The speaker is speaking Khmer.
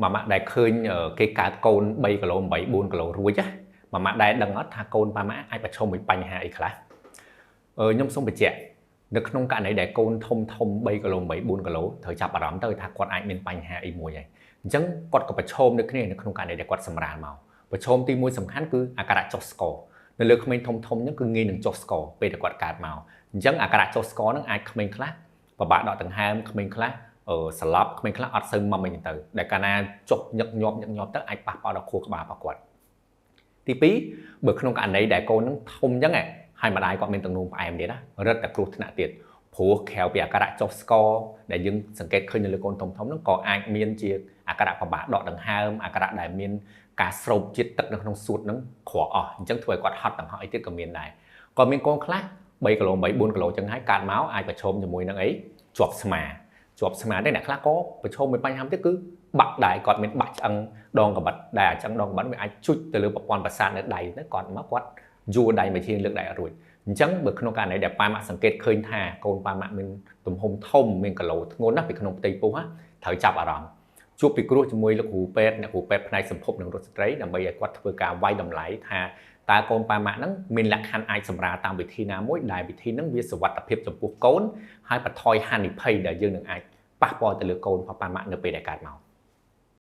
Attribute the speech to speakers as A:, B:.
A: ម៉ាម៉ាក់ដែលឃើញគេកើតកូន3គីឡូ8 4គីឡូរួចណាម៉ាម៉ាក់ដែលដឹងអត់ថាកូនប៉ាម៉ាក់អាចប្រឈមមួយបញ្ហាអីខ្លះខ្ញុំសូមបញ្ជាក់នៅក្នុងករណីដែលកូនធំធំ3គីឡូ8 4គីឡូត្រូវចាប់អារម្មណ៍ទៅថាគាត់អាចមានបញ្ហាអីមួយហើយអញ្ចឹងគាត់ក៏ប្រឈមដូចគ្នានៅក្នុងករណីដែលគាត់សម្រាលមកប្រឈមទី1សំខាន់គឺអាការៈចុះស្ករនៅលើក្មេងធំធំហ្នឹងគឺងាយនឹងចុះស្ករពេលដែលគាត់កើតមកអញ្ចឹងអាការៈចុះស្ករហ្នឹងអាចក្មេងខ្លះពិបាកដកដង្ហើមក្មេងខ្លះស្លាប់ក្មេងខ្លះអត់សូវមុំអីទៅដែលកាលណាចុះញឹកញាប់ញឹកញាប់ទៅអាចប៉ះពាល់ដល់ខួរក្បាលរបស់គាត់ទី2បើក្នុងករណីដែលកូនហ្នឹងធំអញ្ចឹងហើយម្ដាយគាត់មានទឹកនោមផ្អែមទៀតណារឹតតែគ្រោះថ្នាក់ទៀតព្រោះក្រៅពីអាការៈចុះស្ករដែលយើងសង្កេតឃើញនៅលើកូនធំធំហ្នឹងក៏អាចមានជាអាការៈពិបាកដកដង្ហើមអាការៈដែលមានការស្រូបជាតិទឹកនៅក្នុងសួតហ្នឹងក្រអស់អញ្ចឹងធ្វើឲ្យគាត់ហត់ដង្ហក់អីទៀតក៏មានដែរក៏មានកូនខ្លះ3គីឡូ8 4គីឡូចឹងហើយកើតមកអាចប្រឈមជាមួយនឹងអីជាប់ស្មាជាប់ស្មាទេអ្នកខ្លះក៏ប្រឈមមួយបញ្ហាទៀតគឺបាក់ដែរគាត់មានបាក់ឆ្អឹងដងកបិតដែលឆ្អឹងដងកបិតវាអាចជុចទៅលើប្រព័ន្ធប្រសាទនៅដៃទៅគាត់មកគាត់យួរដៃមួយធាងលើកដៃអត់រួចអញ្ចឹងបើក្នុងករណីដែលប៉ាម៉ាក់សង្កេតឃើញថាកូនប៉ាម៉ាក់មានទំហំធំមានគីឡូធ្ងន់ណាស់ពីក្នុងផ្ទៃពោះត្រូវចាប់អារម្មណ៍ជួបពិគ្រោះជាមួយលោកគ្រូពេទ្យអ្នកគ្រូពេទ្យផ្នែកសម្ភពនិងរត់ស្ត្រីដើម្បីឲ្យគាត់ធ្វើការវាយតម្លៃថាតើកូនប៉ាម៉ាក់ហ្នឹងមានលក្ខខណ្ឌអាចសម្រាលតាមវិធីណាមួយដែលវិធីហ្នឹងវាសុវត្ថិភាពចំពោះកូនហើយបន្ថយហានិភ័យដែលយើងនឹងអាចប៉ះពាល់ទៅលើកូនរបស់ប៉ាម៉ាក់នៅពេលដែលកើតមក។